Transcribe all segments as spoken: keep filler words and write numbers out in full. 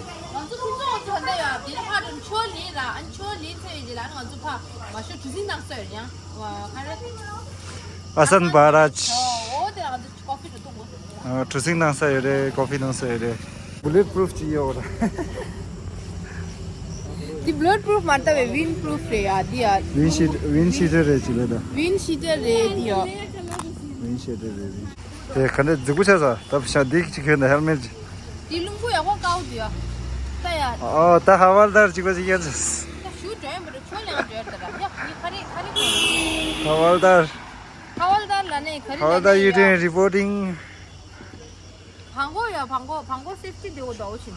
ང་ཚོ་ཁྱིམ་ཚང་ཚོ་འདི་ཡ་འདི་ཕར་དུ་ཆོས་ལེན་ར། ཨ་ནི་ཆོས་ལེན་ཚར་བའི་རྗེས་ལ་ཨ་ནི་ང་ཚོ་ཕར་མ་ཤོ་གྲུ་གཟིངས་ནང་སོ་ཡོད་ཡང་། ཨ་སན་བྷ་རཱཇ། འོ་དེ་ལ་ང་ཚོ་ཀོ་ཕི་དུ་འཐུང་དགོས། ཨ་གྲུ་གཟིངས་ནང་སོ་ཡོད་རེད། ཀོ་ཕི་ནང་སོ་ཡོད་རེད། བུ་ལེད་པུ་རུཕ་ཅིག་ཡོད་ར། འདི་བུ་ལེད་པུ་རུཕ་མ་རེད་ད། བའི་ཝིན་པུ་རུཕ་རེད་ཡ་འདི་ཡ། ཝིན་ཤི་ཝིན་ཤི་ཊར་རེད་ཅིག་ལ་ད། ཝིན་ཤི་ཊར་རེད་འདི་ཡ། ཝིན་ཤི་ཊར་རེད། དེ་ག་འདྲ་རྫིག་པོ་ཆགས་ས། ད་བྱ་འདི་གཅིག་གྱོན་ན་ཧེལ་མེད་ཅིག། དེ་རླུང་བུ་ཡག་པོ་དཀར་པོ་འདུག་ཡ། ད་ཡ། ཨོ་ད་ཧ་ཝལ་དར་གཅིག་པ་ཅིག་ཡ། ད་ཞུ་འགྲོ་ཡ་མི་འགྲོ། ཁྱོད་ལ་ཡང་འགྲོ་ཡ་ད་ར། ཡ་ཡི་ཁ་རི་ཁ་རི་ཁ་རི། ཧ་ཝལ་དར། ཧ་ཝལ་དར་ལ་ནས་ག་རི་ཧ་ཝལ་དར། ལ་ནས་ཡུ་ཡ། ཊེན་རི་པོར་ཊིང་། བང་གོ་ཡ་བང་གོ་བང་གོ་སེབ་ཊི་དེ་འོ་ད་འོ་ཆིན།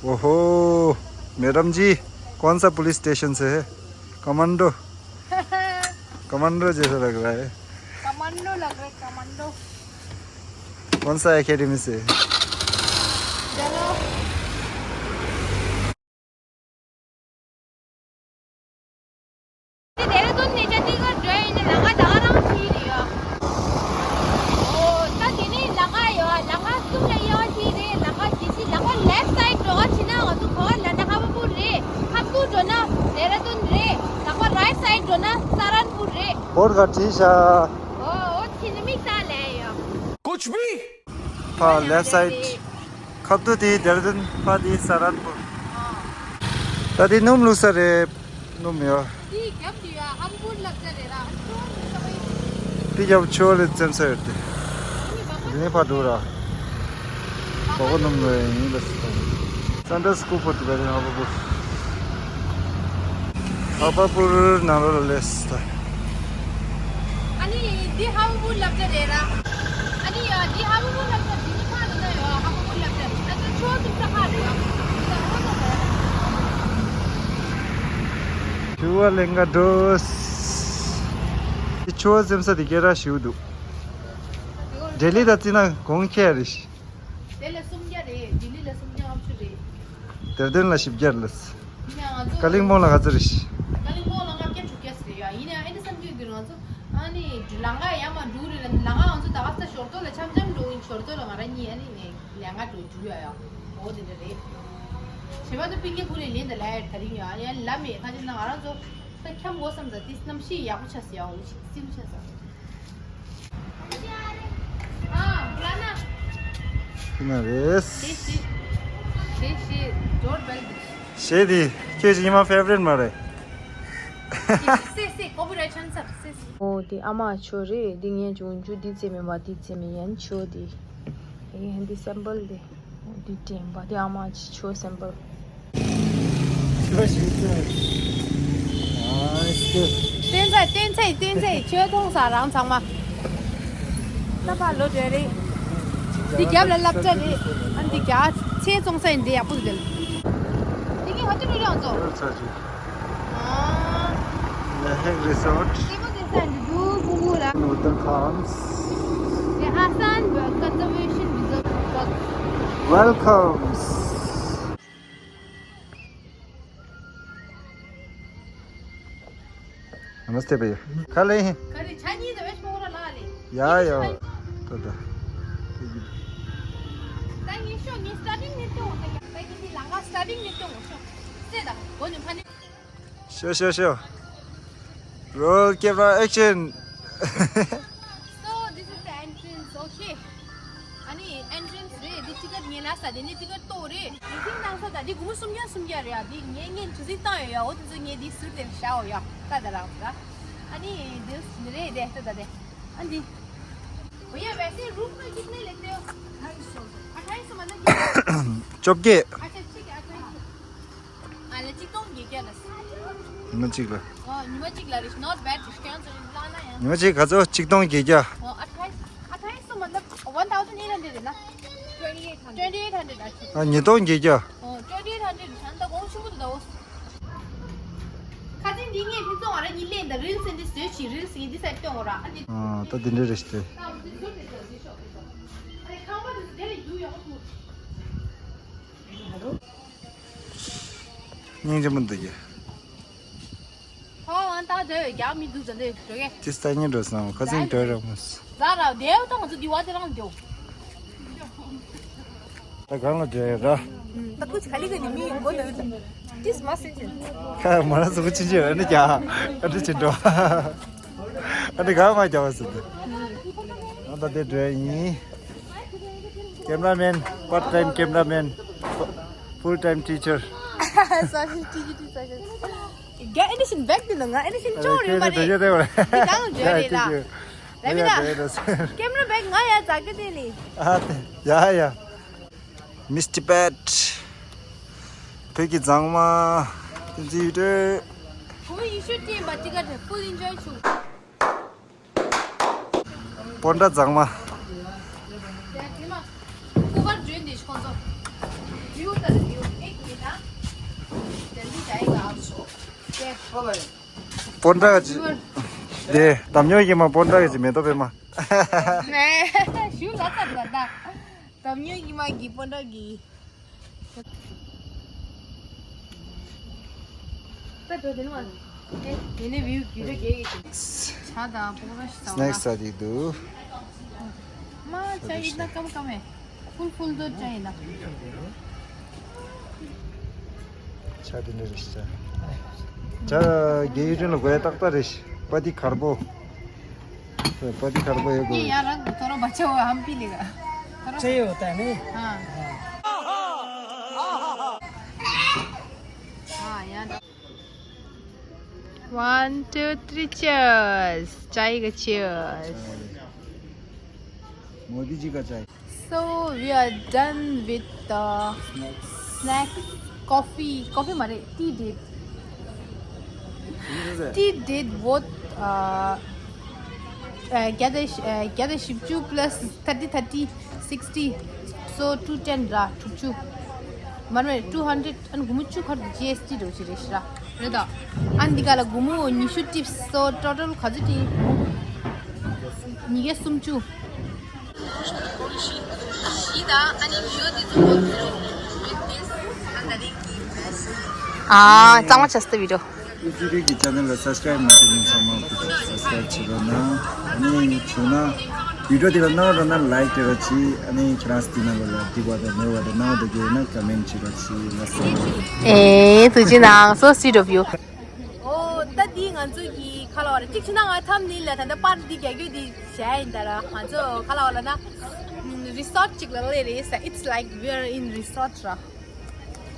ओहो, मैडम जी, कौन सा पुलिस स्टेशन से है? कमांडो। कमांडो जैसा लग रहा है। कमांडो लग रहा है, कमांडो। कौन सा एकेडमी से? དེ་ཌེ་ར་ཌུན་ནས་ཅན་ཌི་གྷར་འགྲོ་ཡིན་ན་ལམ་ཁ་ད་ག་རང་ཞིག་རེད་ཡ། ཨོ་ད་དེ་ནས་ལམ་ཁ་ཡོད། ལམ་ཁ་གསུམ་ལ་དབྱེ་བ་ཕྱེ་རེད། ལམ་ཁ་གཅིག་ལམ་ཁ་ལེཕ་སའིཌ་འགྲོ་ག་ཕྱིན་ན་ང་ཚོ་ག་པར་ལ་ན་ཧ་བ་པུར་རེད། ཧམ་པུར་འགྲོ་ན་ཌེ་ར་ཌུན་རེད། ལམ་ཁ་རའིཊ་སའིཌ་འགྲོ་ན་ས་རན་པུར་རེད། བོར་ག་བྲིས་ཤག་ཨོ་ཨོ་ཁྱེད་ནི་མིག་ལྟ་ལས་ཡོད། ཀུཆ་བྷི། ཕ་ལེཕ་སའིཌ། ཁ་ཐུག་དེ་ཌེ་ར་ཌུན། ཕ་དེ་ས་རན་པུར། ད་དེ་སྣུམ་བླུགས་ས་རེད། སྣུམ་ཡོད། དེ་རྒྱབ་དེ་ཡ་ཧམ་པུར་ལབ་ས་རེད་ར། ཨ་ཆོ་དེ་ས་བའི། དེ་རྒྱབ་ཆོ་ལ་བཙེམ་ས་ཡོད་དེ། དེ་ནས་ཕ་འགྲོ་ར། གོ་གོ་སྣུམ་ལ་ཡིན་ལ་སི། Sunday school for Tibetan ཧམ་པུར། ཧམ་པུར་ནང་ལོགས་ལ་སླེབས་ད། ཨ་ནི་འདི་ཧམ་པུར་ལབ་ས་རེད་ར། ཨ་ནི་ཡ་འདི་ཧམ་པུར་ལབ་ས་འདི་ནི་ཕ་ལ་ན་ཡོད་ཧམ་པུར་ལབ་ས་ཨ་ནི་ཆོ་ཐུག་ས་ཧ་རེད་ཡ། ཆུ་བ་ལེན་ག་འགྲོ། འདི་ཆུ་བ་འཛེམ་ས་དེ་སྐད་གྲགས་ཞེ་པོ་འདུག་ལྡི་ལི་དང་བརྩིས་ན་གོང་ཁེ་རེད། དེ་ལ་སུམ་བརྒྱ་རེད། ལྡི་ལི་ལ་སུམ་བརྒྱ་ལྔ་བཅུ་རེད། ཌེ་ར་ཌུན་ལ་བཞི་བརྒྱ་རེད། ཡིན་ཡང་ང་ཚོ་ཀ་ལིང་པོང་ལ་ག་ཚོད་རེད། ཀ་ལིང་པོང་ལ་ལྔ་བརྒྱ་དྲུག་བརྒྱ་ཟེར་ཡ། ཡིན་ཡང་ཨེ་འདྲ་བསམ་རྒྱུ་འདུག་ང་ཚོ་ཨ་ནི་ལམ་ཁ་ཡར་མར་འགྲོ་རེད་ལ། ལམ་ཁ་ང་ཚོ་ད་ག་ས་ཞོར་ཐོག་ལ་འཆམ་འཆམ་འགྲོ་ཡིན། ཞོར་ཐོག་ལ་ང་རང་གཉིས་ཨ་ནི་ལམ་ཁ་འགྲོ་རྒྱུ་ཡ་ཡ། འོ་དེ་འདྲ་རེད། བྱེ་བ་དང་པིང་ཀེ་ཕུ་ལེ་ལེན་ད་ལ་ཡ་དེ་རིང་ཡ་ཡ་ལ་མེད་ཁ་ཅིག་ན་ང་རང་ཚོ་ད་འཁྱམ་དགོས་བསམ་ད་དེ་གནམ་གཤིས་ཡག་པོ་ཆགས་ཟེར་ཡ། འོ་ཞིག་སིམ་ཆགས་ཟེར། ཁྱི་ན་རེས། ཞེས་ཞེས། ཞེས་ཞེས། ཇོར་བེལ་འདི། ཞེས་དེ་ཁྱེད་ཀྱི་ཉི་མ་ཕེ་ཝ་རིཊ་མ་རེད། སེ་སེ་ཀོ་པི་རའིཊ་ཆན་སར་སེ་སེ། ཨོ་དེ་ཨ་མ་ཆོ་རེད། འདི་ངས་འཇུ་འཇུ་འདི་བཙེམ་མེད་པ་འདི་བཙེམ་མེད་ཡན་ཆོ་དེ། ཨེ་འདི་སེམ་པལ་དེ། འདི་དྲན་པ་དེ་ཨ་མ་ཆོ་སེམ་པལ། བསྟན་ཚེ་བསྟན་ཚེ་བསྟན་ཚེ་ཁྱོད་མཐོང་ས་རང་ཚང་མ། ལྷག་པ་ལོ་དྲེ་རེད། འདི་རྒྱབ་ལ་སློབ་གྲྭ་རེད། ཨ་འདི་རྒྱ་ཚེ་བཙོང་ས་ཡིན་འདི་ཡག་པོ་འདུག་འདི་གི་ཧ་ཏུ་རུ་རང་ཚོ། ཨ། The Hague Resort. Table design འདི་འདུག་ཕུང་པོ་ལ། Northern Khans. The Hassan Bird Conservation Reserve. Welcomes. नमस्ते भैया। खा ले हैं। खरी छानी तो वेश मोरा ला ले। या, या। तो दा। ताई ये शो, ये स्टार्टिंग नहीं तो होता क्या? ताई किसी लंगा स्टार्टिंग नहीं तो होता। से दा, वो नहीं खाने। Sure, sure, sure. Roll camera action. So, this is the entrance, okay. ཨ་ནི་ཨེན་ཊྲན་སི་རེད། འདི་ཊི་ཀེ་ཊི་ངས་ལབ་ས་དེ་ནི་ཊི་ཀེ་ཊི་ལྟོ་རེད། གྲུ་གཟིངས་བཏང་ས་ད་འདི་སྒོར་མོ་སུམ་བརྒྱ་སུམ་བརྒྱ་རེད་ཡ། འདི་ངས་ངས་གྲུ་གཟིངས་བཏང་ཡོད་ཡ། འོ་དེ་ཚོ་ངས་འདི་ཟུར་དེར་བཞག་འོ་ཡ། ད་ད་རང་ད། ཨ་ནི་འདི་ནི་རེད་དེ་ད་ད་དེ། ཨ་འདི། भैया वैसे रूम में कितने लेते हो? ढाई सौ। अढ़ाई सौ मतलब कि? བཅོ་བརྒྱད། अच्छा ठीक है, अढ़ाई सौ। ཨ་ལ་གཅིག་སྟོང་བརྒྱད་བརྒྱ་ལ། ཉི་མ་གཅིག་ལ། ཨོ་ཉི་མ་གཅིག་ལ་རེད། not bad discount ལ་ན་ཡང་། ཉི་མ་གཅིག་ག་ཚོད། གཅིག་སྟོང་བརྒྱད་བརྒྱ། ཨོ་ཨ་ཐའི་ཨ་ཐའི་སོ་མ་ལབ་one thousand eight hundred རེད་ན། twenty eight hundred twenty eight hundred ཨ་ཆེ། ཨ་ཉིས་སྟོང་བརྒྱད་བརྒྱ། ཨོ་twenty eight hundred ད་ད་གོང་ཆེན་པོ་འདུག་ད་འོ། ཁ་སང་འདི་ངས་ཕི་ཚོ་ང་ར་གཉིས་ལེན་ད་རིལ་སི་འདི་བཟོས་ཆི་རིལ་སི་འདི་སར་སྟོན་འོ་ར་ཨ་འདི། ཨ་ད་འདི་འདྲ་རེད་ཤི་ཏེ། སྙིང་རྗེ་མོ་འདུག་གི། ཁོ་ཨ་ད་དེ་རྒྱག་མི་འདུག་ད་འདི་འགྲོ་གི། ཏིས་ད་ཉིན་འགྲོ་སོང་ཁ་སང་འགྲོ་ར་མོ། ད་ར་དེ་ད་ང་ཚོ་འདི་བ་དེ་རང་འགྲོ། ད་གང་ལ་འགྲོ་ཡ་ར། ད་ཁུ་ཆ་ལི་ག་ནི་མི་ཡོང་གོ་ནི་ཏིས་མ་སེ་ཅན། ཁ་མ་ར་སུ་ཁུ་ཆི་ཆི་ཨ་ནི་རྒྱ་ཨ་ནི་ཆི་འགྲོ། ཨ་ནི་ག་མ་རྒྱ་བ་སུ་དེ། ཨ་ད་དེ་འགྲོ་ཡ་ཡིན། Cameraman, part time cameraman, full time teacher. Social teacher, teacher. རྒྱ་ཨེ་ནི་ཤིན་བེག་དེ་ནང་ང་ཨེ་ནི་ཤིན་ཅོ་རེད་མ་རེད། དེ་གང་རེད་ལ། ར་མི་ར། ཀེམ་ར་བེག་ང་ཡ་ཛ་གི་དེ་ལི། ཨ་དེ་ཡ་ཡ། Miss Tibet. བོད་ཀྱི་མཛངས་མ། བསྟན་འཛིན་ཡུལ་སྒྲོལ། ཁོ་ཡི་ཤུ་ཏི་མ་ཏི་ཀ་ཏེ་full enjoy བྱུང་། སྤོན་ཊ་མཛངས་མ། སྐུ་པར་བརྗོད་འདི་ཁོང་ཚོ། བིའུ་ལྟར་བིའུ་ཨེ་ཀི་ན། དེ་འདི་ད་ཨེ་ག་ཨ་ཆོ། སྤོན་ཊ་ག་ཅི། དེ་དམ་ཉོ་གི་མ་སྤོན་ཊ་ག་ཅི་མེ་ཏོག་པད་མ། མེ། ཞུ་ལ་ཙམ་ལ་ད། དམ་ཉོ་གི་མ་གི་སྤོན་ཊ་གི། ད་འགྲོ་དེ་ནི་མ། ཨེ། དེ་ནི་བིའུ་རྒྱུ་འབྲས་རྒྱས་ཡོད་ཀྱི། ཇ་དང་པོ་ར་ཞིག་ཟ་བ། སྣེག་སི་ཟ་དེ་འདུག་མ་ཇ་ཡིན་ན་སྐམ་སྐམ་མེ། ཕུལ་ཕུལ་དོ་ཇ་ཡིན་ན། ཇ་དེ་འདྲ་རེད་ཤག་ཇ་རྒྱས་ཡོད་ཅན་ལ་དགོས་ཡ་ཏག་ཏག་རེད་ཤག་པ་ཏི་གར་པོ། པ་ཏི་གར་པོ་ཡོད་དགོས། ཡ་རང་གི་ཐོ་རོ་བ་ཆ་བ་ཧམ་པི་ལི་ག་ཐོ་རོ་ཅ་ཡོད་ད་ནི། ཨ། ཨ་ཡ་ད། One, two, three, cheers. Chai ka cheers. Modi जी का चाय। So we are done with the snacks, coffee, coffee मारे, tea date. Tea date बहुत, uh, uh, gather, uh, gather शिवचू plus thirty, thirty, sixty, so two ten रहा, टुकचू। མར་མེ་two hundred ཨན་གུ་མུ་བཅུ་ཁར་དུ་ཇི་ཨེས་ཊི་འགྲོ་ཅི་རེད་ཤི་ར། རེད་ད། ཨན་འདི་ག་ལ་གུ་མུ་ཉི་ཤུ་ཊིབས་སོ་ཊོ་ཊལ་ག་ཚོད་ཊི། ཉི་གེ་སུམ་ཅུ། ཨ་གཙང་མ་ཆེ་སྟེ་བི་ཌིའོ། ཨི་ཛི་རིག་གི་ཆེ་ནལ་ལ་སབ་སི་ཀ་རེབ་མ་བྱས་མཁན་ཚང་མ་སབ་སི་ཀ་རེབ་བྱེད་རོགས་གནང་། ཨ་ནི་བྱུང་ན་བི་ཌིའོ་དེ་ལ་གནང་རོགས་གནང་། ལའིཀ་སྤྲད་རོགས་གྱིས། ཨ་ནི་ཁྱེད་རང་སྟེང་ན་ལ་ལ་འགྲིག་པ་དང་མེད་པ་དང་གནང་བ་དེ་གས་ན་ཀོ་མེན་ཊི་བྱེད་རོགས་གྱིས། ལགས་སོ། ཨེ་ཐུགས་རྗེ་གནང་། So sweet of you. ཨོ་ད་འདི་ང་ཚོ་གི་ཁ་ལ་བ་རེད། གཅིག་བྱས་ན་ང་ཐམ་ནི་ལ་ད་ལྟ་པར་འདི་རྒྱ་རྒྱུ་འདི་བྱས་ཡིན་ད་ར། ང་ཚོ་ཁ་ལ་བ་ལ་ན་རི་སོཊ་གཅིག་ལ་ལ་རེད་ས། It's like we are in resort ར།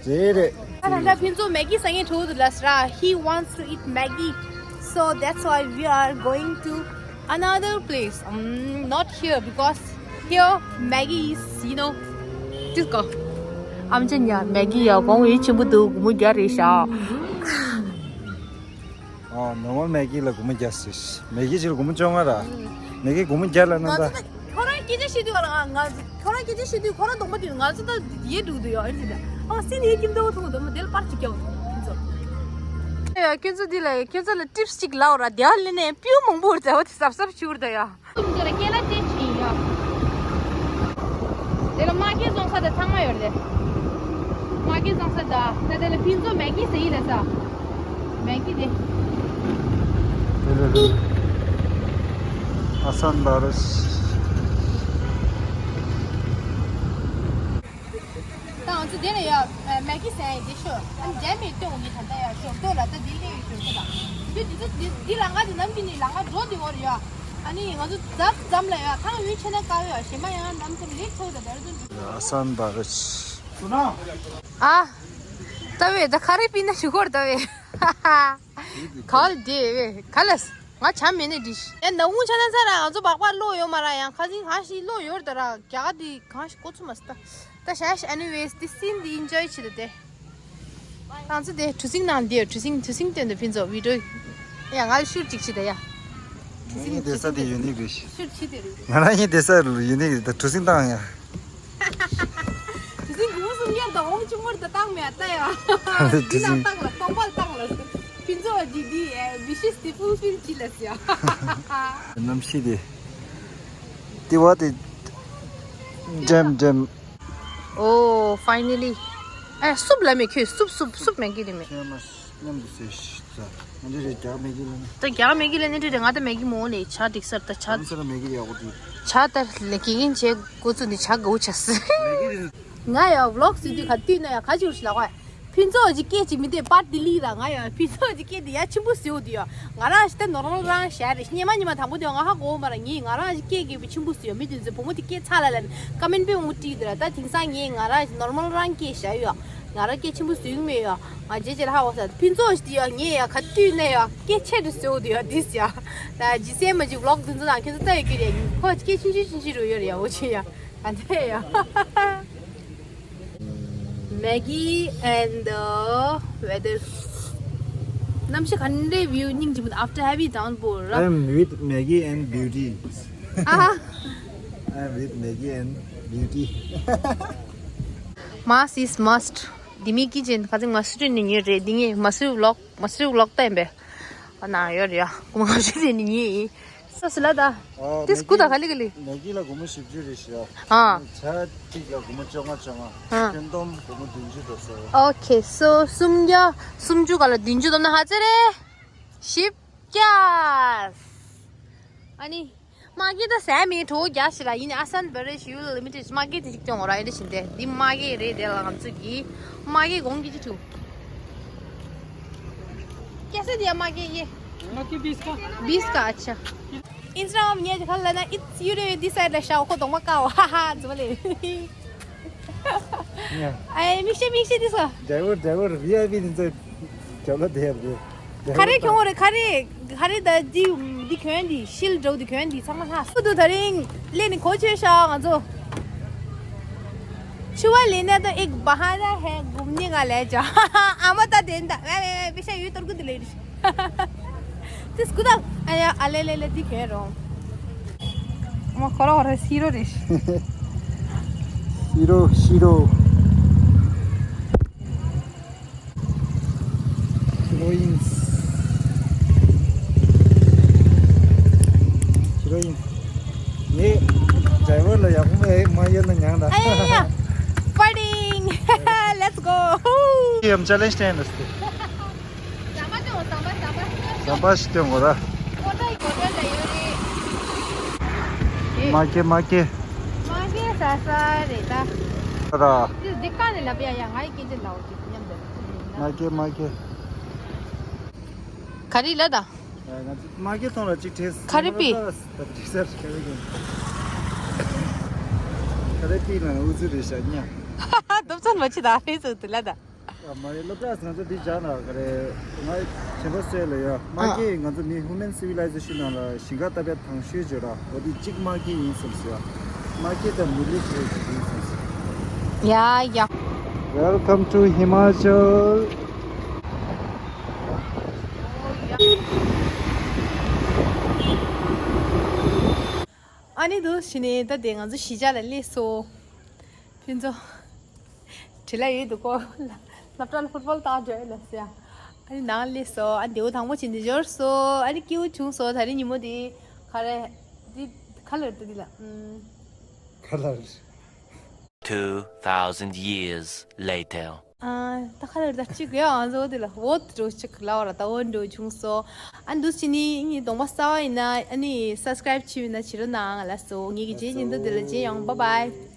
རེད་རེད། ད་ད་ལྟ་ཕུན་ཚོགས་མེག་གི་ཟ་མཁན་འགྲོ་འདུག་ལ་སི་ར། He wants to eat Maggi, so that's why we are going to another place. Um, not here because here Maggi is, you know, just go. ཨམ་ཅན་ཡ་མེག་གི་ཡ་གོང་ཡི་ཆེན་པོ་འདུག་སྒོར་མོ་བརྒྱ་རེད་ཤག་ཨ་ནོར་མལ་མེག་གི་ལ་སྒོར་མོ་བརྒྱ་ཟེར། མེག་གི་ཕྱིར་སྒོར་མོ་བཅོ་ལྔ་ར། མེག་གི་སྒོར་མོ་བརྒྱ་ལ་ན་ད། ཁྱོད་རང་སྐད་ཆ་བཤད་དུས་ང་ང་ཁྱོད་རང་སྐད་ཆ་བཤད་དུས་ཁོ་རང་གདོང་པ་དེ་ང་ཚོ་ད་ཡེ་འདུག་འདུག་ཡོད་ཨེ་ཟེར་ད། ཨ་སི་ནི་ཡེ་ཁྱིམ་ཐོག་ཐུག་གདོང་པ་དེ་ལ་པར་ཅིག་སྐྱོ་འདུག་ཁྱོད་ཚོ། ཡ་ཁྱོད་ཚོ་འདི་ལ་ཁྱོད་ཚོ་ལ་ཊིབས་ཅིག་ལའོ་ར། དེ་ལ་ནས་པིའུ་མང་པོ་ར་ཟེར་བ་དེ་གཟབ་གཟབ་ཞུ་ར་ད་ཡ། ཁྱོད་ཚོ་ལ་སྐད་ལ་ཊིབས་ཅིག་ཡ། དེ་ལ་མ་སྐད་བཟང་ས་དེ་ཚང་མ་ཡོད་རེད། མ་སྐད་བཟང་ས་ད་ད་དེ་ལ་ཕུན་ཚོགས་མེག་གི་ཟེར་ཡིན་ལ་ས། མེག་གི་དེ། དེ་ལ་རེད། ཨ་སན་བྷ་རུ། ད་ང་ཚོ་དེ་ལ་ཡ་མེག་གི་ཟེར་ཡ་དེ་ཤོད། ཨ་ནི་རྒྱ་མི་སྟོན་འོང་གི་ད་ལྟ་ཡ་ཞོག་ཏོ་ལ་ད་དེ་ལས་ཡོད་ཞོག་ཏོ་ལ། དེ་དེ་ཚོ་དེ་དེ་ལང་ཀ་དེ་ནམ་གྱི་ནི་ལང་ཀ་འགྲོ་དེ་འོར་ཡ། ཨ་ནི་ང་ཚོ་འཛམ་འཛམ་ལ་ཡ་ཐང་ཡུན་ཆེ་ན་དཀའ་བའི་ཡ་ཞེ་མ་ཡང་ནམ་ཚོ་ལེགས་ཚོ་ད་དར་ཚོ། ཨ་སན་བྷ་རུ། ཨ། ད་བས་ད་ཁ་རི་པི་ན་ཞུ་གོར་ད་བས། གལ་དེ་བས་ག་ལས། ང་ཆ་མེད་ནས་འདྲི་ཤི། ཨེ་ན་ཧུང་ཆ་ན་ཚ་ར་ང་ཚོ་སྦག་སྦག་ལོ་ཡོད་མ་ར། ཡང་ཁ་སིང་གང་ཞིག་ལོ་ཡོད་ད་ར། རྒྱ་ག་དེ་གང་ཞིག་གོ་ཚུ་མ་སི་ད། ད་ཤ་ཤ་ཨེ་ནི་ཝེས་དེ་སིན་དེ་ཨིན་ཇོའི་བྱེད་དེ། ང་ཚོ་དེ་གྲུ་གཟིངས་ནང་དེ་གྲུ་གཟིངས་གྲུ་གཟིངས་སྟོན་དུ་ཕིན་ཚོ་བི་ཌིའོ། ཡ་ང་ལ་ཤུར་ཅིག་བྱེད་ད་ཡ། གྲུ་གཟིངས་ངའི་བསྡད་ས་དེ་ཡུ་ནིག་རེད་ཤི། ཤུར་བྱེད་དེ་རེད། ང་རང་གཉིས་བསྡད་ས་ཡུ་ནིག་རེད། ད་གྲུ་གཟིངས་བཏང་ཡ། གྲུ་གཟིངས་སྒོར་མོ་སུམ་བརྒྱ་དང་འོང་ཆུང་མར་ད་བཏང་མེད་ད་ཡ། འདི་ནང་བཏང་ལ་སྟོང་པར་བཏང་ལ། ཕུན་ཚོགས་འདི་འདི་ཝི་ཤེས་དེ་ཕུལ་ཕིལ་བྱེད་ལ་ཟེར་ཡ། གནམ་གཤིས་དེ། ལྟེ་བ་དེ། འགྲེམ་འགྲེམ། ཨོ་ཕའི་ནལ་ལི། ཨེ་སུབ་ལ་མེད་ཁྱོད་སུབ་སུབ་སུབ་མེད་གི་རེད་མེད། ཁྱོད་མ་མཉམ་དུ་ཟེར་ཤི་ཙ། ང་འདྲ་རེད་རྒྱག་མེད་གི་ལ་ནི། ད་རྒྱག་མེད་གི་ལ་ནི་འདྲ་རེད། ང་ད་མེད་གི་མོ་ནས་ཇ་འགྲིག་སར་ད་ཇ། ང་ཚོ་ལ་མེད་གི་ཡག་པོ་འདུག་ཇ་ད་ལ་དགེ་རྒན་བྱས་འགོ་ཚུགས་ནས་ཇ་དགའ་བོ་ཆགས་སི། མེད་གི་རེད། ང་ཡ་ཝི་ལོག་བཟོས་དུས་ག་དུས་ན་ཡ་ག་ཅིག་རུ་ཤི་ལ་ཁོ། ཕུན་ཚོགས་ཀྱི་སྐད་ཅིག་མི་འདེབས་པར་དེ་ལི་ར། ང་ཡང་ཕུན་ཚོགས་ཀྱི་སྐད་དེ་ཡ་ཆེན་པོ་ཟེར་དུ་ཡ། ང་རང་ཞིག་ད་ནོར་མལ་རང་བྱས་རེད། སྙེ་མ་སྙེ་མ་དང་པོ་དེ་ང་ཧ་གོ་མ་ར། ངས་ང་རང་ཞིག་སྐད་གི་བི་ཆེན་པོ་ཟེར་ཡ། མི་དེ་ཚོ་བུ་མོ་དེ་སྐད་ཚ་ལ་ལ་ནི་ཀ་མེན་པེ་མུ་ཏི་དེ་ར། ད་དེང་སང་ངས་ང་རང་ཞིག་ནོར་མལ་རང་སྐད་བྱས་ཡ། ང་རང་སྐད་ཆེན་པོ་ཟེར་གི་མེད་ཡ། ང་རྗེས་ཅེར་ཧ་གོ་ས་ཕུན་ཚོགས་ཞིག་དེ་ཡ། ངས་ཡ་ག་དུས་ན་ཡ་སྐད་ཆེ་རུ་ཟེར་དུ་ཡ་དིས་ཡ། ད་ཇི་སེ་མ་ཅིག་ཝི་ལོག་དེ་ཚོ་ནང་ཁྱེད་ཚོ་ལྟ་ཡོད་ཀྱི་རེད། ཁོ་སྐད་ཆུང་ཆུང་ཆུང་ཆུང་རུ་ཡོད་རེད་ཡ། འོ་ཆེ་ཡ། ཨ་འདྲ་ཡ། Maggie and the weather. གནམ་གཤིས་ག་འདྲའི་བིའུ་སྙིང་རྗེ་མོ། After heavy downpour. I'm with Maggie and beauty. ཨ་ཧ། I'm with Maggie and beauty. Mask is must. འདི་མི་ཀི་ཅན་ཁ་ཚིག་མ་སུ་ཏྲི་ནི་ཉེ་རེད། འདི་ངས་མ་སུ་ཝི་ལོག་མ་སུ་ཝི་ལོག་ལྟ་ཡིན་པས། ཨ་ན་ཡོད་རེད་ཡ། ཁོ་མ་སུ་ཏྲི་ནི་ཉེ་ཡིན། སོ་སོ་ལ་ད། ཨ། དེ་སྐུ་དང་ག་ལི་ག་ལི། ནག་གི་ལ་སྒོར་མོ་བཞི་བཅུ་རེད་ཤག་ཨ། ཇ་གཅིག་ལ་སྒོར་མོ་བཅོ་ལྔ་བཅོ་ལྔ། ཨ། ཁྱོན་བསྡོམས་སྒོར་མོ་བདུན་ཅུ་དང་ཟེར། ཨོ་ཁེ། སོ་སུམ་བརྒྱ་སུམ་ཅུ་ག་ལ་བདུན་ཅུ་བསྡོམས་ན་ཧ་ཙེ་རེད། བཞི་བརྒྱ། ཨ་ནི། མ་གི་ད་ཟས་མེད་གྲོགས་རྒྱག་ཞིག་ལ་ཡིན་ནི། ཨ་སན་བེ་རེ་ཞི་ཡུལ་ལི་མི་ཏེ་མ་གི་དེ་ཅིག་སྐྱོང་འོ་ར། ཨེ་འདྲ་བཞིན་ཏེ་འདི་མ་གི་རེད། དེ་ལ་ང་ཚོ་གི་མ་གི་གོང་གི་ཅི་ཐུབ། कैसे दिया मागे ये? मागे बीस का। बीस का। अच्छा। Instagram ཉེ་ཁ་ལ་ན། It's you, this side ལ་ཤའོ་ཁོ་གདོང་མ་ཀའོ། ཧ་ཧ། ཛི་བ་ལེ། ཡ། ཨེ་མིག་ཤེ་མིག་ཤེ་དེ་སོ། driver driver VIP དེ་ཚོ་རྒྱབ་ལ་བསྡད་ཡོད་རེད། ག་རེ་གྱོང་རེད། ག་རེ་ག་རེ་ད་འདི་འདི་གྱོན་འདི་ཤིལ་འགྲོ་འདི་གྱོན་འདི་ཚང་མ་ཧ་སུ་དུ་ད་རིང་ལས་ནི་གོ་ཆོད་ཤག་ང་ཚོ། छुआ लेना तो एक बहाना है घूमने का ले जा। आमा ता देन दा। मैं मैं मैं पीछे यू तुर्क दिले। तिस कुदा। अरे अले ले ले दिखे रो। म खोरा खोरा सिरो रे। सिरो सिरो। ཁྱི་རོ་ཡིན། ཁྱི་རོ་ཡིན། ངས་driver ལ་ཡག་པོ་མེད་མ་ཡོད་ན་མྱངས་ད། ཨེ་ཡ། Fighting. Let's go. ཡམ་challenge ten ལ་སྟེ། ཟམ་པ་ཞིག་སྟོན་དགོས་ར། མ་སྐྱེ་མ་སྐྱེ། མ་སྐྱེ་ས་ས་རེད་ད། ར། འདི་འདི་ཀ་ནས་ལབ་ཡ་ཡ། ང་ཡི་སྐད་ཆ་ལའོ་ཅིག་མཉམ་དུ། མ་སྐྱེ་མ་སྐྱེ། ག་རེ་ལ་ད། ང་ཚོ་མ་སྐྱེ་ཐོང་ལ་ཅིག་བྲེས། ག་རེ་པི། ད་བྲེས་སར་ག་རེ་གིན། ག་རེ་པི་ལ་ཨུ་ཚུགས་རེད་ཤག་ཉ། རྡོབ་ཚོན་མ་ཆི་ད་རེས་ཚུགས་དུ་ལ་ད། མ་རེད། སློབ་གྲྭ་ང་ཚོ་འདི་སྦྱར་ན་ག་རེ། ང་དྲན་པ་གསོས་ལ་ཡ། མ་སྐྱེས་ང་ཚོ་མི་human civilization ནང་ལ་ཞིང་ཁ་བཏབ་པའི་དང་ཤོས་བརྗོད་ར། འོ་འདི་གཅིག་མ་སྐྱེས་ཡིན་བསམ་ཟེར་ཡ། མ་སྐྱེས་དང་མི་ལུས་བྲལ་གྱི་ཡིན་བསམ་ཟེར། ཡ་ཡ། Welcome to Himachal. ཨ་ནི་འདུག་ཕྱི་ནས་ད་དེ་ང་ཚོ་གཞིས་ཆགས་ལ་སླེབས་སོང་། ཕུན་ཚོགས། བྲེལ་ལ་ཡོད་འདུག་གོ། སློབ་གྲྭ་ལ་ཕུཊ་བོལ་ལྟ་འགྲོ་ཡོད་ལ་ཟེར། ཨ་ནི་ནང་སླེབས་སོང་། ཨ་ནི་དེའུ་དང་པོ་བྱིན་ཏེ་འབྱོར་སོང་། ཨ་ནི་སྐྱིད་པོ་བྱུང་སོང་། ད་རིང་ཉིན་མོ་དེ་ག་རེ། འདི་ག་ལེར་འདུག་འདི་ལ། ཨུམ། ག་ལེར། Two thousand years later. ཨ། ད་ག་ལེར་ད་ཅིག་ཡ་ང་ཚོ་འདི་ལ་འོ་འགྲོ་ཅིག་ལ་བ་ལ་ད་འོ་འགྲོ་བྱུང་སོང་། ཨ་ནི་འདུག་ཕྱི་ནས་ངའི་གདོང་པ་གསར་པ་ཡིན་ན་ཨ་ནི་subscribe བྱས་མེད་ན་བྱེད་རོགས་གནང་ལ་སོ། ངེད་ཀྱི་རྗེས་ཉིན་དུ་འདི་ལ་མཇལ་ཡོང་། Bye bye.